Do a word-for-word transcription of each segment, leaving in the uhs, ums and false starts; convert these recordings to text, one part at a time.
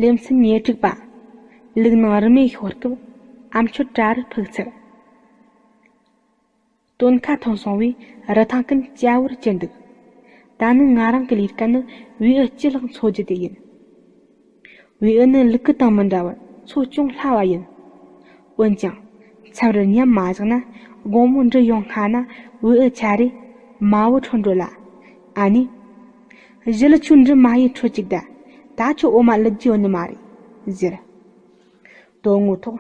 ལེ་ཚན་ཉེར་དྲུག་པ། ལུག་ནང་རི་མེ་ཤོར་སྐབས་ཨ་མཆོད་གྲྭ་རུ་ཕུག་ཚར། སྟོན་ཁ་ཐོན་སོང་བས་རི་ཐང་ཀུན་སྐྱ་བོར་གྱུར་འདུག་ད་ནི་ང་རང་གི་ལས་ཀ་ནི་བེའུ་ལྕི་ལག་འཚོ་རྒྱུ་དེ་ཡིན། བེའུ་ནི་ལུག་གི་དང་མི་འདྲ་བར་འཚོ་ཅུང་སླ་བ་ཡིན། འོན་ཀྱང་མཚམས་རེར་ཉམས་མ་བཞག་ན་དགོང་མོ་འབྲི་ཡོང་སྔ་ན་བེའུ་ཆ་རེ་མ་བུ་ཁྲོད་འགྲོ་ལ། ཨ་ནི། གཞི་ལ་ཁྱོད་འབྲི་མ་ཡི་ཁྲོད་ཅིག་ད། ད་ཁྱོད་འོ་མ་ལུད་རྒྱུ་ཡོད་ནི་མ་རེད་ཟེར། དོན་ངོ་ཐོག་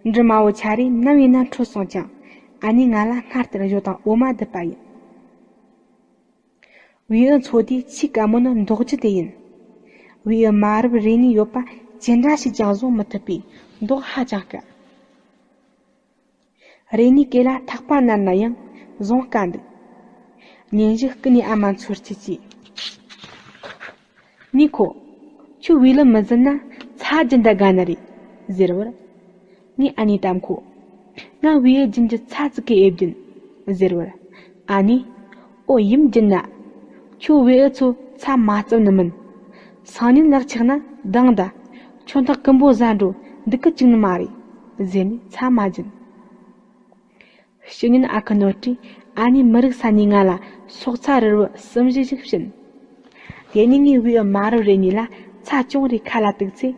འབྲི་མ་བུ་ཆ་རེ་ནམ་ཡིན་ན་ཁྲོད་སོང་ཀྱང་ཨ་ནི་ང་ལ་སྔར་ལྟར་ཞོ་དང་འོ་མ་བསྡུས་པ་ཡིན། བེའུ་འཚོ་དུས་ཆེས་དཀའ་མོ་ནི་འདོགས་རྒྱུ་དེ་ཡིན། བེའུ་མ་རབས་རེ་གཉིས་ཡོད་པ་ཅི་འདྲ་ཞིག་ཀྱང་བཟུང་མི་ཐུབ་པས་འདོགས་ཧ་ཅང་དཀའ། རེ་གཉིས་སྐེ་ལ་ཐག་པ་མནན་ན་ཡང་བཟུང་དཀའ་འདུག་ཉིན་ཞིག་སྐུ་ནས་ཨ་མ་འཚོལ་སྐྱེལ་གྱིས། ནི་ཁོ། ཁྱོད་བེའུ་ལ་མི་ཟིན་ན་ཚྭ་སྦྱིན་བདག་དགའ་ནི་རེད་ཟེར་བར། ངས་ཨ་ནེ་ལྟ་མཁོ། ང་བེའུ་སྦྱིན་རྒྱུ་ཚྭ་ཙི་གེ་ཨེ་སྦྱིན་ཟེར་བར། ཨ་ནེ། ཨོ་ཡིན་སྦྱིན་ན། ཁྱོད་བེའུ་ཚོ་ཚྭ་མ་བརྩིབས་ནི་མིན། སང་ཉིན་ལག་ཆགས་ན་འདང་ད། ཁྱོད་ཐག་ཀུན་པོ་ཟ་འགྲོ་འདུག་གི་བཅུག་ནི་མ་རེད་ཟེར་ནས་ཚྭ་མ་སྦྱིན། ཕྱི་ཉིན་ཨ་ཁུ་ནོར་བཀྲས་ཨ་ནེ་མི་རིག་ས་ནས་ང་ལ་སོག་ཚྭ་རིལ་བུ་གསུམ་བཞི་ཞིག་བྱིན། དེ་ནས་ངས་བེའུ་མ་རབས་རེ་གཉིས་ལ་ཚྭ་ཅུང་རེ་ཁ་ལ་གཏུགས་ཚེ།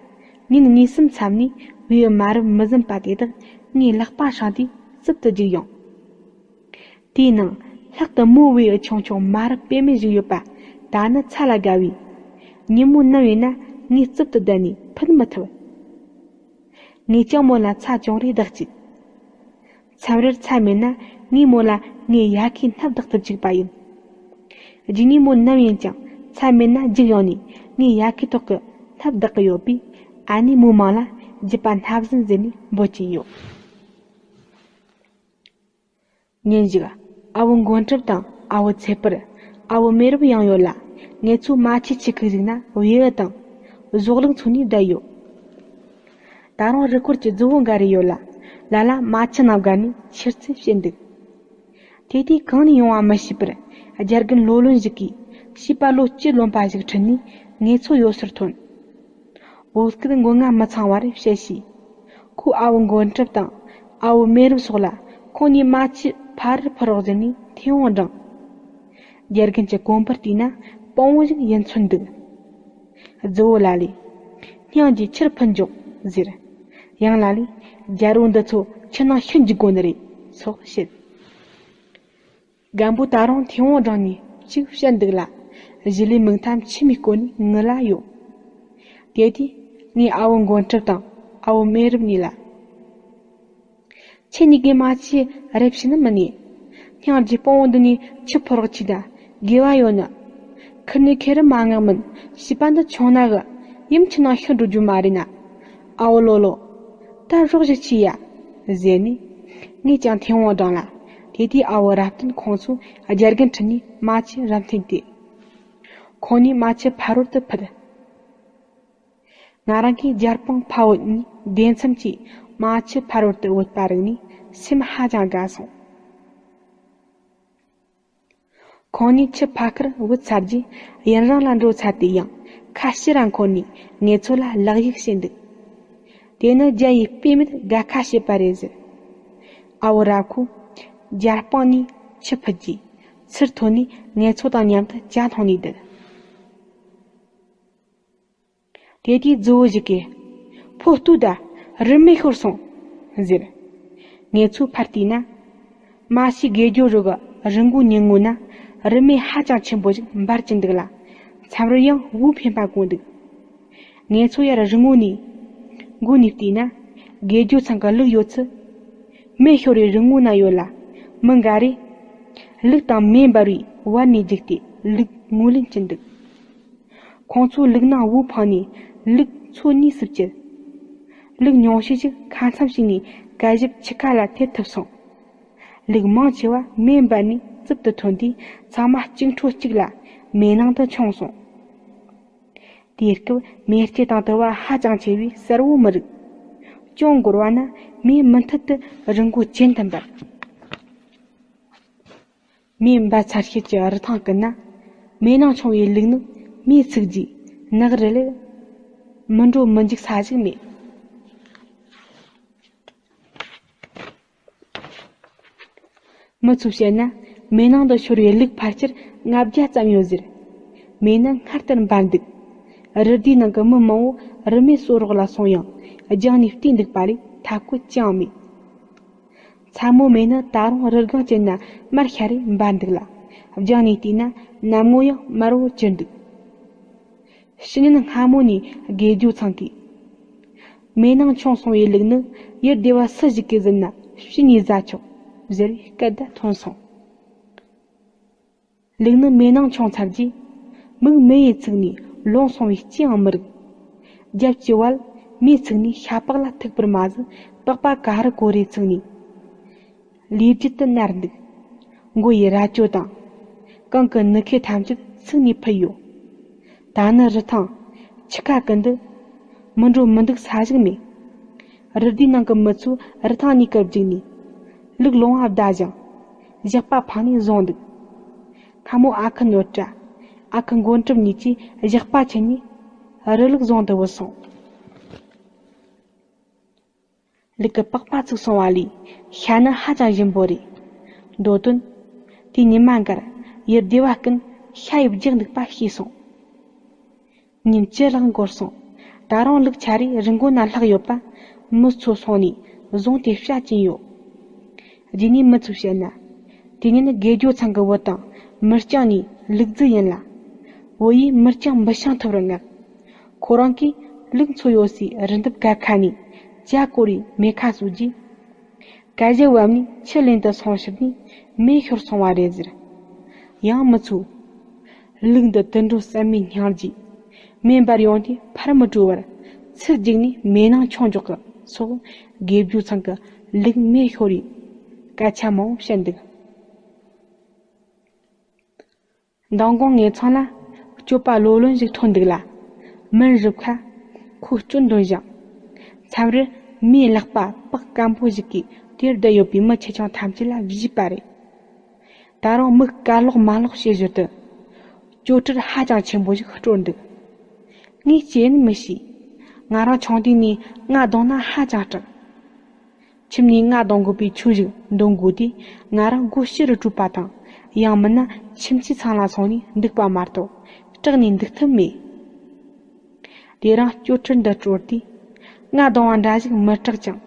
ཉིན་གཉིས་གསུམ་མཚམས་ནས་བེའུ་མ་རབས་མི་ཟིན་པ་དེ་དག་ངའི་ལག་པ་སྲང་དུས་རྩིབ་ཏུ་རྒྱུག་ཡོང་། དེའི་ནང་ལྷག་ཏུ་མོ་བེའུ་ཆུང་ཆུང་མ་རབས་དཔེ་མེད་ཞིག་ཡོད་པ་ད་ནི་ཚྭ་ལ་དགའ་བས། ཉིན་མོ་ནམ་ཡིན་ན་ངའི་རྩིབ་ཏུ་བསྡད་ནས་ཕུད་མི་ཐུབ། ངས་ཀྱང་མོ་ལ་ཚྭ་ཅུང་རེ་བདག་བྱས། མཚམས་རེར་ཚྭ་མེད་ན་ངས་མོ་ལ་ངའི་ཡལ་གའི་སྣབས་བདག་ཏུ་བཅུག་པ་ཡིན། རྗེས་ནས་མོ་ནམ་ཡིན་ཀྱང་ཚྭ་མེད་ན་རྒྱུག་ཡོང་ནས་ངའི་ཡལ་གའི་ཐོག་གི་སྣབས་བདག་གི་ཡོད་པས། ཨ་ནེ་མོའི་མིང་ལ་རྒྱུད་པ་སྣབས་ཟིན་ཟེར་ནས་འབོད་ཀྱིན་ཡོད། ཉིན་ཞིག་ཨ་བོ་མགོན་གྲུབ་དང་ཨ་བོ་ཚེ་དཔལ། ཨ་བོ་མེ་རབས་ཡང་ཡོད་ལ། ངེད་ཚོ་མ་ཆུ་ཆུ་ཁུག་ཟིག་ན་བེའུ་དང་ཟོག་ལུག་འཚོ་ནས་བསྡད་ཡོད། ད་རུང་རི་སྐོར་གྱི་རྫི་བོ་འགའ་རེ་ཡོད་ལ། ལ་ལ་མ་ཆུ་ནང་བསྒར་ནས་ཕྱིར་ཚུར་བྱེད་འདུག་དེ་དུས་གང་ནས་ཡོང་བ་མི་ཤེས་པར་རྒྱ་རྒན་ལོ་ལོན་ཞིག་གིས་བྱིས་པ་ལོ་བཅུ་ལོན་པ་ཞིག་ཁྲིད་ནས་ངེད་ཚོ་ཡོད་སར་ཐོན། འོ་སྐད་མགོ་རྔ་མི་ཚང་བར་བཤད་ཤེས། ཁོས་ཨ་བོ་མགོན་གྲུབ་དང་ཨ་བོ་མེ་རབས་སོགས་ལ་ཁོང་གཉིས་མ་ཆུ་ཕ་རོལ་ཕུད་རོགས་ཟེར་ནས་མཐེ་བོང་བསྒྲེངས། རྒྱ་རྒན་གྱི་གོམ་པར་བལྟས་ན་དཔང་བོ་ཞིག་ཡིན་ཚོད་འདུག་རྫི་བོ་ལ་ལས། སྙིང་རྗེ་ཆུར་ཕུད་འཇོག་ཟེར། ཡང་ལ་ལས། རྒྱལ་པོ་འདི་ཚོ་ཆུ་ནང་ཤི་འཇུག་དགོས་ནི་རེད་སོགས་བཤད། རྒན་པོ་ད་རུང་མཐེ་བོང་བསྒྲེངས་ནས་ཅིག་བཤད་འདུག་ལ། གཞི་ལས་མིག་མཐའ་མཆི་མས་བསྐོར་ནས་ངུ་ལ་ཡོད། དེ་དུས་ངས་ཨ་བོ་མགོན་གྲུབ་དང་ཨ་བོ་མེ་རབས་གཉིས་ལ། ཁྱེད་གཉིས་ཀས་མ་ཆུ་རེ་བྱིན་ནི་མིན་ནས། སྙིང་རྗེ་དཔང་བོ་འདི་ནས་ཆུ་ཕོར་ཆིག་དང་དགེ་བ་ཡོད་ནི། ཁུར་ནས་ཁེ་རི་མ་མངགས་མིན་བྱིས་པ་འདི་ཆུང་ན་གི་ཡུམ་ཆུ་ནང་ཤི་འགྲོ་རྒྱུ་མ་རེད་ན། ཨ་བོ་ལོ་ལོ། ད་རོགས་ཞིག་བྱོས་ཡ། ཟེར་ནས། ངས་ཀྱང་མཐེ་བོང་བསྒྲེངས་ལ། དེ་དུས་ཨ་བོ་རབ་བརྟན་ཁོང་ཚོས་རྒྱ་རྒན་ཁྲིད་ནས་མ་ཆུ་རབ་འཐེན་ཏེ། ཁོང་ནས་མ་ཆུ་ཕ་རོལ་དུ་ཕུད། ང་རང་གིས་རྒྱལ་པོ་ཕ་བོ་གཉིས་བདེ་མཚམས་ཀྱིས་མ་ཆུ་ཕ་རོལ་དུ་བུད་པ་རིག་ནས་སེམས་ཧ་ཅང་དགའ་སོང་། ཁོང་གཉིས་ཆུ་ཕ་ཁར་བུད་ཚར་རྗེས་ཡུན་རིང་ལ་འགྲོ་ཚར་དུས་ཡང་ཁ་ཕྱིར་ར་འཁོར་ནས་ངེད་ཚོ་ལ་ལག་གཡུག་བྱས་འདུག་དེ་ནི་རྒྱ་ཡིས་དཔེ་མེད་དགའ་ཁ་བྱེད་པ་རེད་ཟེར། ཨ་བོ་རབ་ཁོས་རྒྱལ་པོ་ནས་ཆུ་ཕུད་རྗེས་ཚུར་ཐོན་ནས་ངེད་ཚོ་དང་མཉམ་དུ་ཇ་འཐུང་ནས་བསྡད། དེ་དུས་རྫི་བོ་ཞིག་གིས། ཕོ་ལྟོས་ད། རི་མེ་ཤོར་སོང་། ཟེར། ངེད་ཚོས་ཕར་བལྟས་ན། མ་ཤི་དགེ་སྦྱོར་རུ་གི་རི་མགོའི་ཉིན་ངོ་ན་རི་མེ་ཧ་ཅང་ཆེན་པོ་ཞིག་འབར་གྱིན་འདུག་ལ། མཚམས་རེར་ཡང་བོའུ་འཕེན་པ་གོ་འདུག་ངེད་ཚོ་ཡར་རི་ངོ་ནས་འགོ་ནས་བལྟས་ན་དགེ་སྦྱོར་ཚང་གི་ལུག་ཡོད་ཚད། མེ་ཤོར་བའི་རི་ངོ་ན་ཡོད་ལ། མི་འགའ་རེས་ལུག་དང་མེ་འབར་བའི་བར་ནས་རྒྱུག་སྟེ་ལུག་ངོས་ལེན་གྱིན་འདུག་ཁོང་ཚོས་ལུག་ནང་བོའུ་འཕངས་ནས་ལུག་ཚོ་གཉིས་སུ་བཅད། ལུག་ཉུང་ཤས་ཤིག་ཁ་མཚམས་ཤིག་ནས་གད་ཞབས་ཆུ་ཁ་ལ་ཐེབས་ཐུབ་སོང་། ལུག་མང་ཆེ་བ་མེ་འབར་ནས་རྩིབ་ཏུ་ཐོན་དུས་ཚང་མ་གཅིག་འཕྲོ་གཅིག་ལ་མེ་ནང་དུ་མཆོངས་སོང་། དེའི་སྐབས་མེ་ལྕེ་དང་དུ་བ་ཧ་ཅང་ཆེ་བས་གསལ་བོ་མི་རིག་ཅུང་འགོར་བ་ན་མེ་མུ་མཐུད་དུ་རི་མགོ་གྱེན་དུ་འབར། མེ་འབར་ཚར་ཤེད་ཀྱི་རི་ཐང་ཀུན་ན། མེ་ནང་མཆོངས་པའི་ལུག་ནི་མེས་ཚིག་རྗེས་ནག་རི་ལས་ མི་འགྲོ་མི་འཇུག་ས་ཞིག་མེད། མི་ཚོས་བཤད་ན། མེ་ནང་དུ་ཤོར་བའི་ལུག་ཕལ་ཆེར་ལྔ་བརྒྱ་ཙམ་ཡོད་ཟེར། མེ་ནི་སྔར་ལྟར་འབར་འདུག། རི་དེའི་ནང་གི་མི་མང་བོ་རི་མེ་གསོད་རོགས་ལ་སོང་ཡང་རྒྱང་ནས་བལྟས་འདུག་པ་ལས་ཐབས་བཀོད་ཅི་ཡང་མེད། མཚན་མོ་མེ་ནི་ད་རུང་རི་སྒང་ཅན་ན་དམར་ཤར་རེ་འབར་འདུག་ལ། རྒྱང་ནས་བལྟས་ན་གནམ་ངོ་ཡང་དམར་བོར་གྱུར་འདུག། ཕྱི་ཉིན་སྔ་མོ་ནས་དགེ་སྦྱོར་ཚང་གིས། མེ་ནང་མཆོངས་སོང་བའི་ལུག་ནི་ཡུལ་སྡེ་བ་སུ་ཞིག་གིས་ཟིན་ན་ཕྱི་ནས་ཟ་ཆོག་ཟེར་བའི་སྐད་བརྡ་ཐོན་སོང་། ལུག་ནི་མེ་ནང་མཆོངས་ཚར་རྗེས། མིག་མེ་ཡིས་ཚིག་ནས་ལོང་སོང་བས་ཅི་ཡང་མི་རིག། རྒྱབ་ཀྱི་བལ་མེས་ཚིག་ནས་ཤ་པགས་ལ་ཐུག་པར་མ་ཟད། པགས་པ་ག་རུ་གོ་རེ་ཚིག་ནས། ལས་རྒྱུད་དུ་མནར་འདུག། མགོ་ཡི་རྭ་ཅོ་དང་། རྐང་གི་ནུ་ཁེ་ཐམས་ཅད་ཚིག་ནས་ཕུད་ཡོད། ད་ནི་རི་ཐང་། ཆུ་ཁ་ཀུན་ཏུ། མི་འགྲོ་མི་འདུག་ས་ཞིག་མེད། རི་དེའི་ནང་གི་མི་ཚོས་རི་ཐང་གཉིས་ཀར་བརྒྱུགས་ནས། ལུག་ལོང་བ་བདའ་ཞིང་། ཞགས་པ་འཕངས་ནས་བཟུང་འདུག། སྔ་མོ་ཨ་ཁུ་ནོར་བཀྲ། ཨ་ཁུ་མགོན་གྲུབ་གཉིས་ཀྱིས་ཞགས་པ་ཁྱེར་ནས། རི་ལུག་བཟུང་དུ་བུད་སོང་། ལུག་གི་པགས་པ་ཚིག་སོང་བ་ལས་ཤ་ནི་ཧ་ཅང་ཞིམ་པོ་རེད། མདོ་དོན། དེའི་ཉི་མ་འགར་ཡུལ་སྡེ་བ་ཀུན་ཤ་ཡིས་བརྒྱགས་འདུག་པ་ཤེས་སོང་། ཉིན་བཅུ་ལྷག་འགོར་སོང་། ད་རུང་ལུག་ཆ་རེ་རི་མགོ་ན་ལྷག་ཡོད་པ་མི་ཚོ་སོང་ནས་བཟུང་སྟེ་བཤའ་གྱིན་ཡོད། རྗེས་ནས་མི་ཚོས་བཤད་ན། དེ་ཉིན་དགེ་སྦྱོར་ཚང་གི་བུ་དང་མི་རྐྱང་གཉིས་ལུག་རྫི་ཡིན་ལ། བུ་ཡིས་མི་རྐྱང་མི་བཤང་ཐུབ་རུང་ངག། ཁོ་རང་གིས་ལུག་འཚོ་ཡོད་སའི་རི་འདབས་གར་ཁ་ནས་ཇ་བསྐོལ་བའི་མེ་ཁ་གསོ་རྗེས། ཀ་ཞབས་བབས་ནས་ཆུ་ལེན་དུ་སོང་ཕྱིར་ནས་མེ་ཤོར་སོང་བ་རེད་ཟེར། ཡང་མི་ཚོས། ལུག་འདི་དུད་འགྲོ་བསམ་མེད་སྙིང་རྗེ། མེ་འབར་ཡོང་དུས་ཕར་མི་བྲོས་པར་ཚུར་རྒྱུགས་ནས་མེ་ནང་མཆོངས་འཇོག་གི་སོགས་དགེ་སྦྱོར་ཚང་གི་ལུག་མེ་ཤོར་བའི་སྐད་ཆ་མང་བོ་བཤད་འདུག། མདང་དགོང་ངེད་ཚང་ལ་གྱོད་པ་ལོ་ལོན་ཞིག་ཐོན་འདུག་ལ། མུན་རུབ་ཁ་ཁོ་སྐྱོན་འདོན་ཞིང་། མཚམས་རེར་མིའི་ལག་པ་པགས་སྐམ་པོ་ཞིག་གིས་དེར་བསྡད་ཡོད་པའི་མི་ཆེ་ཆུང་ཐམས་ཅད་ལ་བཞེས་པ་རེད། ད་རུང་མི་ག་ལོག་མ་ལོག་བྱེད་ཞོར་དུ། གྱོད་དྲིལ་ཧ་ཅང་ཆེན་པོ་ཞིག་དཀྲོལ་འདུག། ངས་ཅི་ཡིན་མི་ཤེས། ང་རང་ཆུང་དུས་ནས་རྔ་རྡུང་ན་ཧ་ཅང་སྐྲག། ཁྱིམ་ནས་རྔ་རྡུང་དགོས་པའི་ཆོས་ཤིག་འདོན་དགོས་དུས། ང་རང་སྒོ་ཕྱི་རུ་བྲོས་པ་དང་། ཡང་མིན་ན་ཁྱིམ་མཚེས་ཚང་ལ་སོང་ནས་འདུག་པ་མ་གཏོགས་སྐྲག་ནས་འདུག་ཐབས་མེད། དེ་རིང་གྱོད་དྲིལ་འདི་དཀྲོལ་དུས། རྔ་རྡུང་བ་འདྲ་ཞིག་མི་སྐྲག་ཅིང་།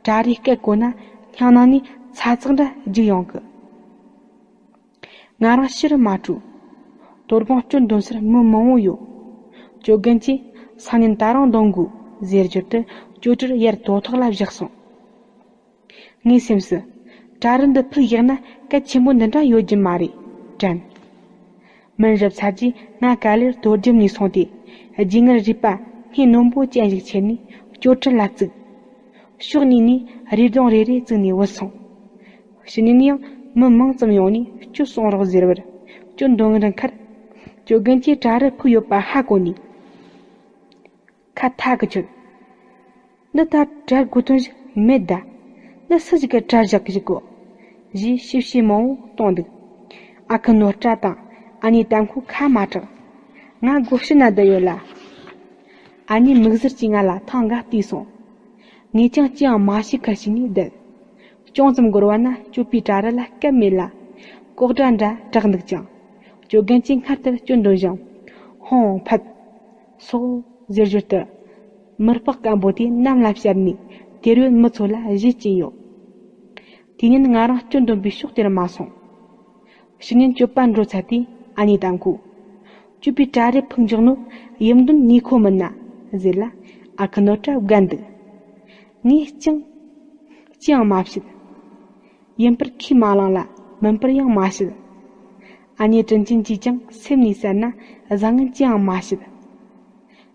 གྲ་རེ་སྐད་གོ་ན་སྙིང་ནང་ནས་ཚ་ཚག་འདྲ་རྒྱུག་ཡོང་གི། ང་རང་ཕྱིར་མ་བྲོས། དོ་དགོང་གྱོད་འདོན་སར་མི་མང་བོ་ཡོད། གྱོད་རྒན་གྱིས་སང་ཉིན་ད་རུང་འདོན་དགོས་ཟེར་ཞོར་དུ་གྱོད་དྲིལ་ཡར་དོ་ཐོག་ལ་བཞག་སོང་། ངའི་སེམས་སུ། གྲ་རུ་འདི་ཕུག་བཞག་ན་སྐད་ཆེན་པོ་འདི་འདྲ་ཡོད་རྒྱུ་མ་རེད་དྲན། མུན་རུབ་ཚར་རྗེས་ང་ག་ལེར་དོ་རྒྱབ་ནས་སོང་སྟེ། སྒྱུ་ངར་རུས་པ་སྣེ་རྣོན་པོ་ཅན་ཞིག་ཁྱེར་ནས་གྱོད་དྲིལ་ལ་བཙུགས། ཕྱོགས་གཉིས་ནས་རེ་ལྡང་རེ་རེ་བཙུགས་ནས་བུད་སོང་། ཕྱི་ཉིན་ཡང་མི་མང་ཙམ་ཡོང་ནས་གྱོད་སོང་རོགས་ཟེར་བར། གྱོད་འདོན་རན་ཁར། གྱོད་རྒན་གྱིས་གྲ་རུ་ཕུག་ཡོད་པ་ཧ་གོ་ནས། ཁ་ཐག་གི་ཆོད། འདི་ལྟར་གྲ་དགོས་དོན་ཞིག་མེད་ད། འདི་སུ་ཞིག་གིས་གྲ་བཞག་གི་ཞིག་གོ། ཞེས་ཞིབ་བཤེར་མང་བོ་གཏོང་འདུག། ཨ་ཁུ་ནོར་བཀྲ་དང་ཨ་ནེ་དམ་ཁོས་ཁ་མ་གྲགས། ང་སྒོ་ཕྱི་ན་བསྡད་ཡོད་ལ། ཨ་ནེ་མིག་ཟུར་གྱིས་ང་ལ་ཐེངས་འགའ་བལྟས་སོང་། ངས་ཀྱང་ཅི་ཡང་མ་བྱས་ཁར་ཕྱིན་ནས་བསྡད། ཅུང་ཙམ་འགོར་བ་ན་གྱོད་པའི་གྲ་རུ་ལ་སྐད་མེད་ལ། ལྐོག་སྒྲ་འདྲ་གྲགས་འདུག་ཅིང་། གྱོད་རྒན་གྱིས་སྔར་ལྟར་གྱོད་འདོན་ཞིང་། ཧོང་ཕད། སོགས་ཟེར་ཞོར་དུ། མི་ལྤགས་སྐམ་པོ་དེ་གནམ་ལ་བཤར་ནས་དེར་ཡོད་མི་ཚོ་ལ་བཞེས་ཀྱིན་ཡོད། དེ་ཉིན་ང་རང་གྱོད་འདོན་པའི་ཕྱོགས་དེར་མ་སོང་། ཕྱི་ཉིན་གྱོད་པ་འགྲོ་ཚར་དུས་ཨ་ནེ་དམ་ཁོས། གྱོད་པའི་གྲ་རེ་ཕུག་འཇོག་ནོ་ཡིན་དོན་ངས་ཁོ་མིན་ན་ཟེར་ལ། ཨ་ཁུ་ནོར་བཀྲ་དགའ་འདུག། ངས་ཅང་ཅི་ཡང་མ་བཤད། ཡིན་པར་ཁས་མ་བླངས་ལ་མིན་པར་ཡང་མ་བཤད། ཨ་ནེ་དྲིན་ཅན་གྱིས་ཀྱང་སེམས་ནས་བསམ་ན་བཟང་ངན་ཅི་ཡང་མ་བཤད།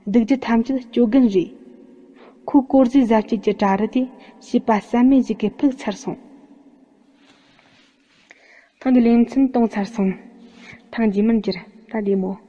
སྡིག་སྒྲིབ་ཐམས་ཅད་གྱོད་རྒན་རེད། ཁོའི་དཀོར་ཟས་ཟ་བྱེད་ཀྱི་གྲ་རུ་དེ་བྱིས་པ་བསམ་མེད་ཅིག་གིས་ཕུག་ཚར་སོང་། ཐེངས་འདིའི་ལེ་ཚན་གཏོང་ཚར་སོང་། ཐེངས་རྗེས་མར་མཇལ། ད་བདེ་མོ།